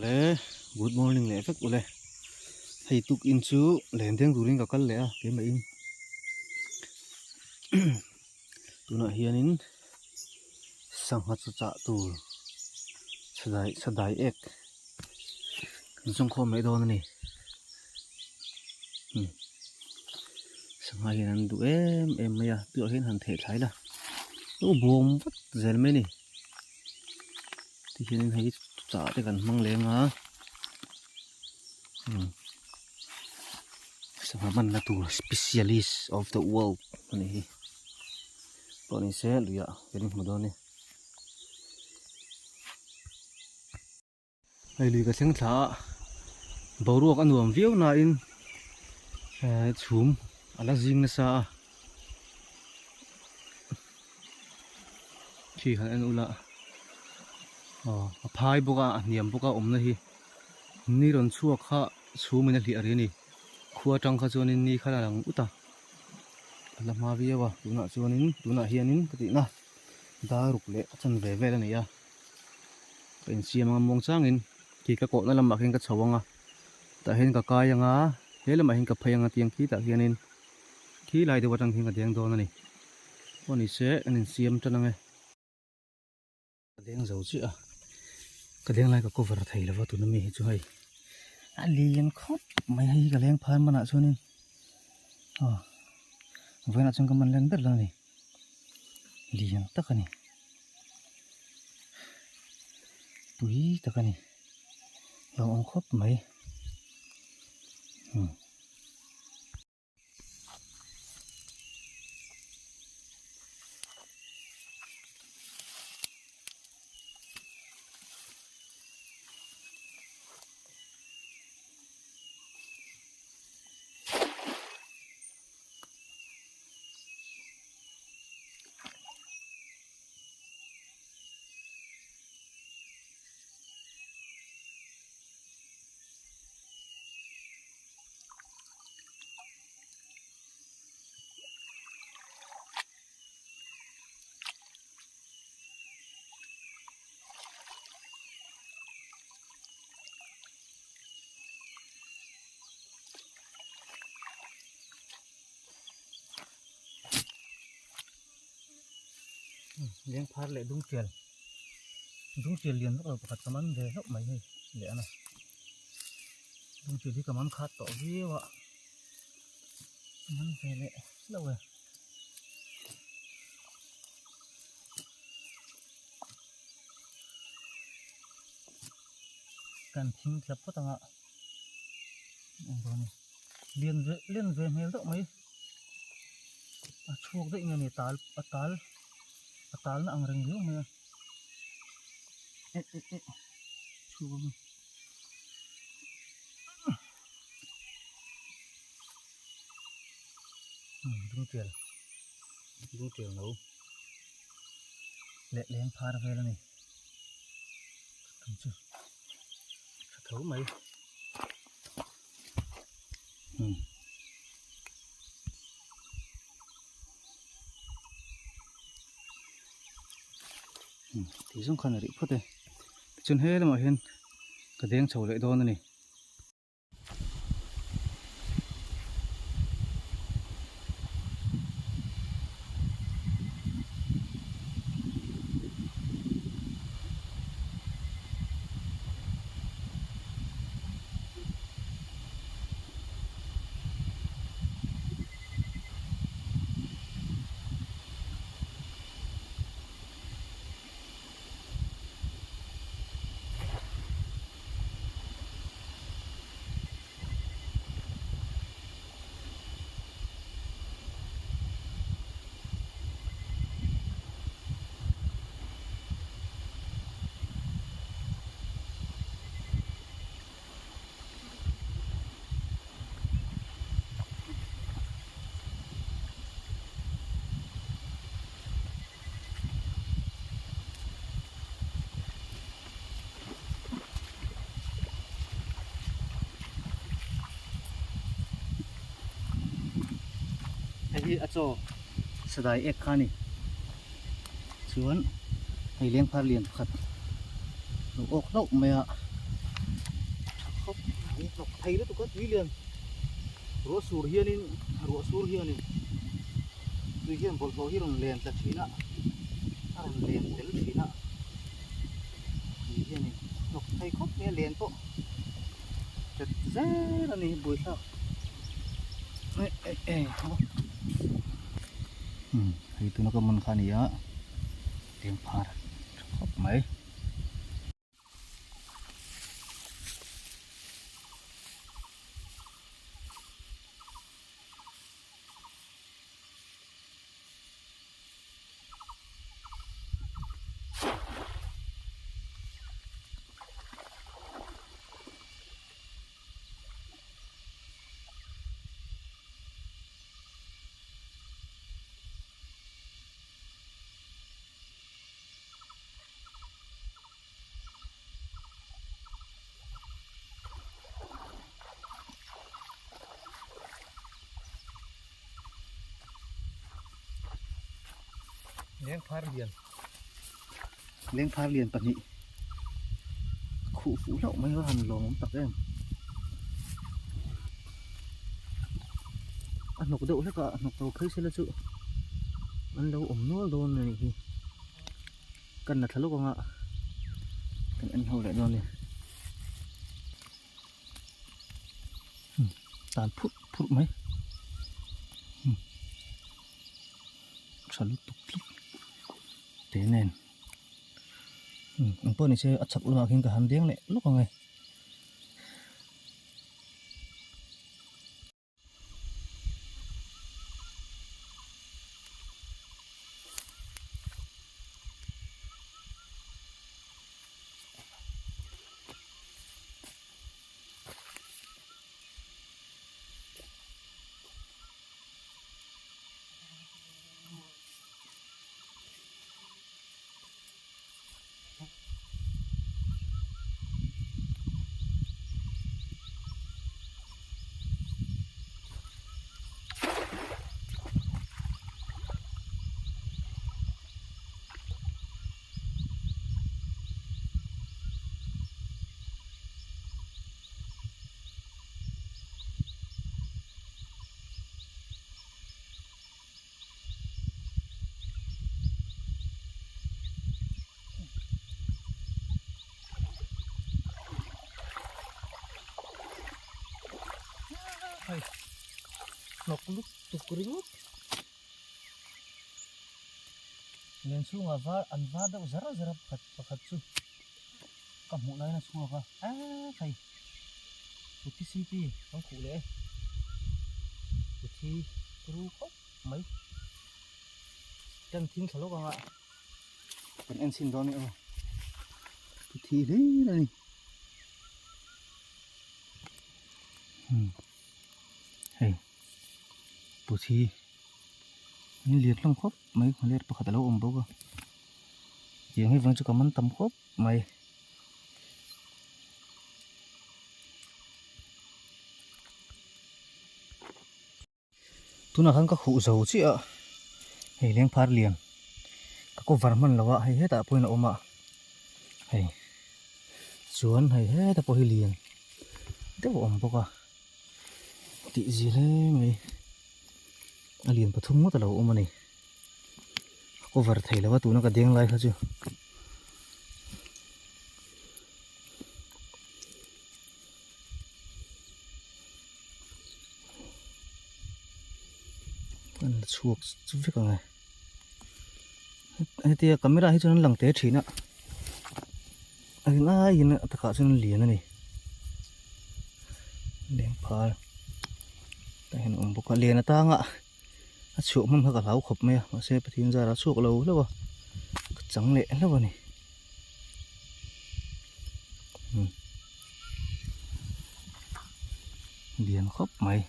Awle good morning leh vek ule hei tukin chu len deng turin ka kal leh a keimah in tunah hianin sangha chu chah tur sadai sadai ek kan zawng khawm mai dawn a ni sangha hian an duh em em mai a tuiah hian han theh thlai la lo bawm vat zel mai a ni. Tihianin hei chah te kan hmang leng a sangha hmanna tur specialist of the world a nih hi pawh ni se luiah kan inhmu dawn a ni. Hei lui ka thleng thla a boruak a nuam viau nain chhum a la zing nasa a khi han en ula aw a phai bawk a a hniam bawk a awmna hi ni rawn chhuak kha chhum in a hliah rih a ni khua atang kha chuanin ni kha a lang ut a a la hma viau a tunah chuanin tunah hianin ka tihna dar ruk leh a chanve vel a ni a. Ka insiam anga muang changin khi ka kawhna lamah khian ka chho anga tah hian ka kai anga he lamah hian ka phei anga tiang khi tah hianin khi lai deuh atang hian ka deng dawn a ni pawh ni se an insiam tan ange. Ka deng zo chiah a ka deng lai ka cover thei lova tuna mi hi chu hei a lian khawp mai hei hi ka leng phar manah chuanin aw vawiinah chuan ka man len ber la a ni. Lian tak a ni tui tak a ni lo awm khawp mai umm. Leng phar leh dung tial dung tial lian vak lo pakhat ka man ve hlauh mai hei leh a na dung tial hi ka man khat tawh viau a ka man ve leh hlauh e. Kan thing tla phawt ang a eng dawn ni lian ve lian ve hmel deuh mai a chhuak daih nge ni tal a tal a tal na ang reng riau mai a eh eh eh chhuak ang dung tial dung tial no leh leng phar vel a ni. Tum chu tha tho mai um um tih zawng khan a rih phawt e tichuan he lamah hian ka deng chho leh dawn a ni. Hei hi a chaw sadai ek kha a ni chuan hei lengphar lian pakhat lo awk hlauh mai a. Hnawk thei lutuk a tui lian ruah sur hianin ruah sur hianin tui hian bawlhhlawh hi rawn len tla thin a a rawn len tel thin a tui hianin hnawk thei khawp mai a len pawh chat zel a ni buaithlak hei tuna ka man kha a ni a leng phar tha khawp mai. Leng phar lian leng phar lian pahnih khuh fuh hlauh mai a han lawm awm tak em a hnawk deuh hlek a a hnawk lo phei sela chu an lo awm nual dawn a nih hi. Kan la thla lawk anga kan en ho leh dawn a ni tan phurh phurh mai tha lutuk tlat te nen engpawh ni se a chhak lamah khian ka han deng leh lawk ang e. Hei hnawk lutuk ringawt len chhungah var an var deuh zar zar a pakhat pakhat chu ka hmuh laiin a chhuak a eee hei puthi city kan khuh leh e puthi turu khawp mai tan thing thla lawk anga kan en chhin dawn a ni aw puthi hlir a ni hei puthi an lian hlawm khawp mai let pakhat alo awm bawk a tiang hi vang chu ka man tam khawp mai. Tunah khan ka khuh zo chiah a, hei leng phar lian ka cover hman lo a, hei hetah pawhin a awm a, hei chuan hei hetah pawh hi lian deuh a awm bawk a, tih zia hle mai a lian pathum ngawt a lo awm a ni, ka cover thei lo a tuna ka deng lai kha chu. An la chhuak chu vek ang e hetia camera hi chuan an lang te thin a a rin aiin a takah chuan an lian a ni leng phar tah hian a awm bawk a lian atanga a chhuah hman kha ka hlau khawp mai a mahse Pathian zara a chhuak lo hlauh a ka chang leh hlauh a ni. Lian khawp mai.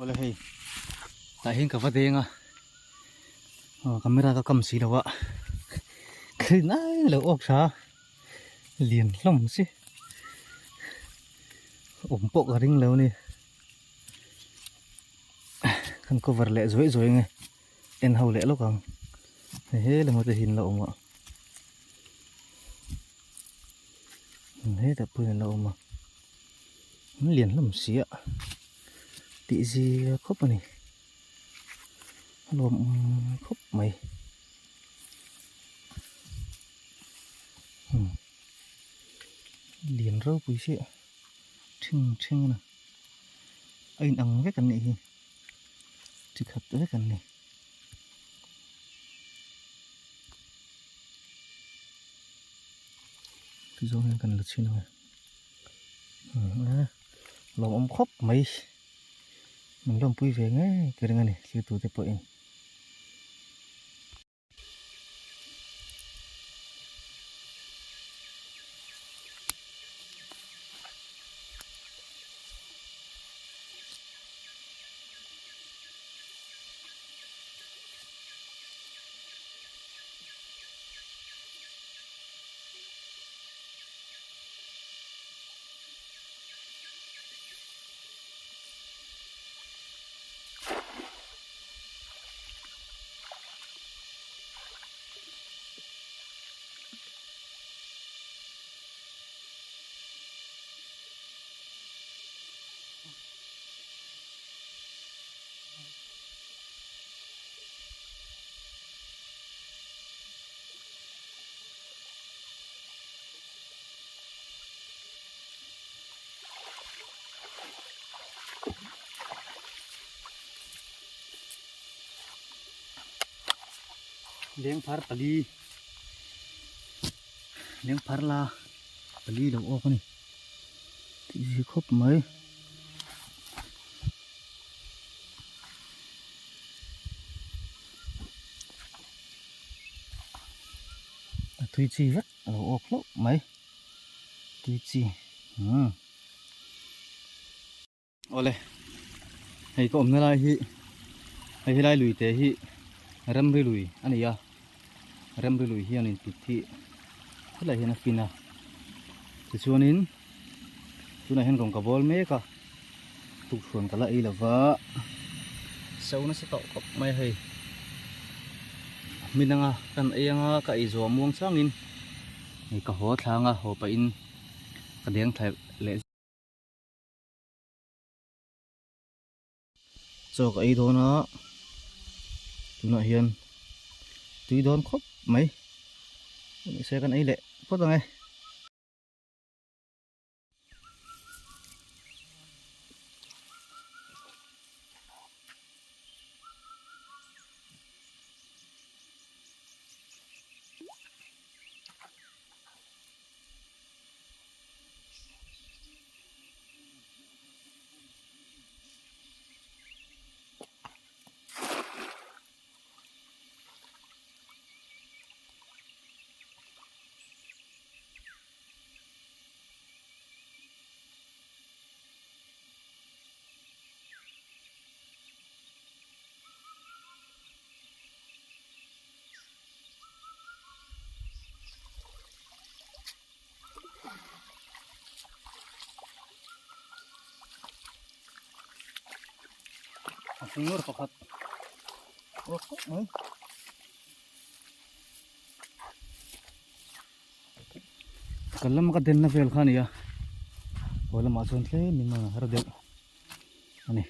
Awle hei tah hian ka va deng a aw camera ka kam si lo a ka rin ai lo awk tha lian hlawm si awm pawh ka ring lo a ni. Kan cover leh zuai zuai nge en ho leh lawk ang. Hei he lamah te hi an la awm a. Hetah pawh hian an la awm a. An lian hlawm si a. Tih zia khawp a ni. A lawm awm khawp mai. Lian ropui chiah thing thing a ni. A in ang vek an nih hi chi khat vek an ni. Ti zawng hian kan la chhin ang e lawmawm khawp mai min lawmpui ve ngei ka ring a ni thlir tute pawhin. Lengphar pali lengphar la pali lo awk a ni tih hi khawp mai. A tui chi vek a lo awk hlauh mai tui chi umm. Awle hei ka awmna lai hi hei helai lui te hi ramri lui a ni a ramri lui hianin pit hi helai hian a fin a tichuanin tunah hian rawng ka bawl mek a tukṭhuan ka la ei lova so nasa tawh khawp mai a hei hmin anga kan ei anga ka ei zawh muang changin hei ka haw thlang a haw pahin ka deng thlai leh. Chaw ka ei dawn a tunah hian tui dawn khawp mai nise kan ei leh phawt ang e. A hring pakhat ruak khawp mai kan lama ka denna vel kha a ni a haw lamah chuan tlem in a har deuh a ni.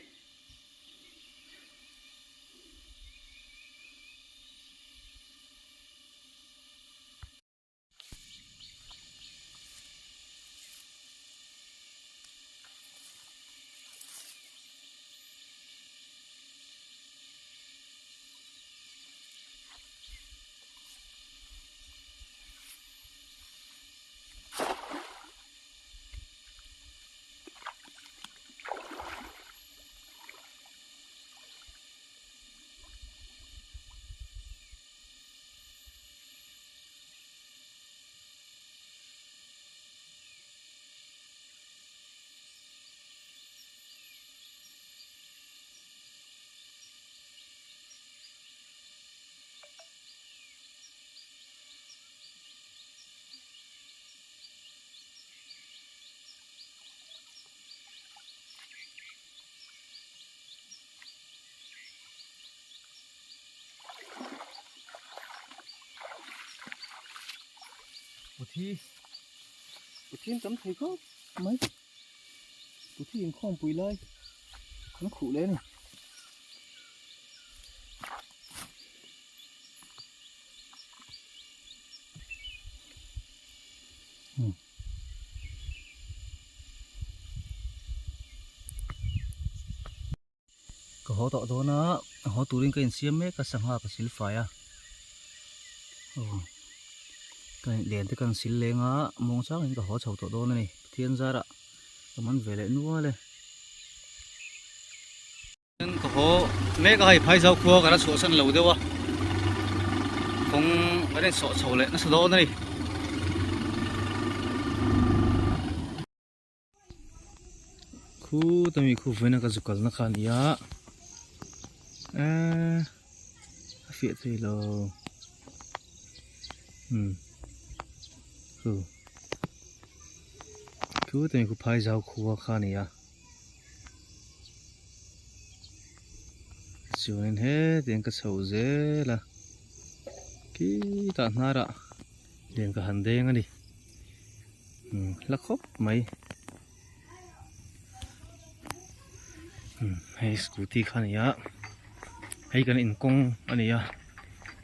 Puthi puthi an tam thei khawp mai puthi inkhawm pui lai an khuh leh a ni. Ka haw tawh dawn a, haw turin ka insiam mek a, sangha ka sil fai a, aw ka len te ka han sil leng a, muang changin ka haw chho tawh dawn a ni, Pathian zarah ka man ve leh nual e. Ka haw mek a hei Phaizau khua ka la chhuahsan lo deuh a, kawng kan insawh chho leh nasa dawn a ni. Khu tami khu vawiin a ka zu kalna kha a ni a eee a fiah thei lo umm khu khu tami khu phai zau khua kha a ni a chuanin hetiang ka chho zel a khitah hnarah lian ka han deng a ni. Hla khawp mai hei scooty kha a ni a hei kan inkawng a ni a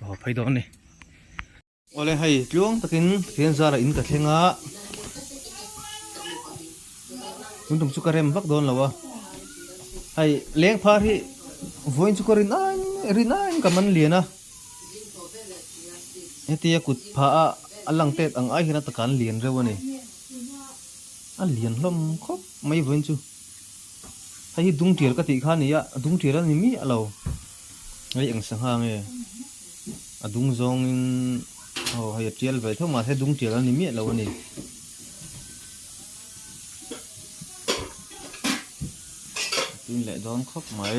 a haw phei dawn a ni. Awle hei tluang takin Pathian zarah in ka thleng a tun tum chu ka rem vak dawn lo a hei leng phar hi vawiin chu ka rin aiin rin aiin ka man lian a. Hetia kut phah a a lang tet ang ai hian a taka an lian reuh a ni. A lian hlawm khawp mai vawiin chu. Hei hi dung tial ka tih kha a ni a, dung tial a ni miah lo. Hei eng sangha nge a dung zawngin aw hei a tial ve tho mahse dung tial a ni miah lo a ni. A tui leh dawn khawp mai.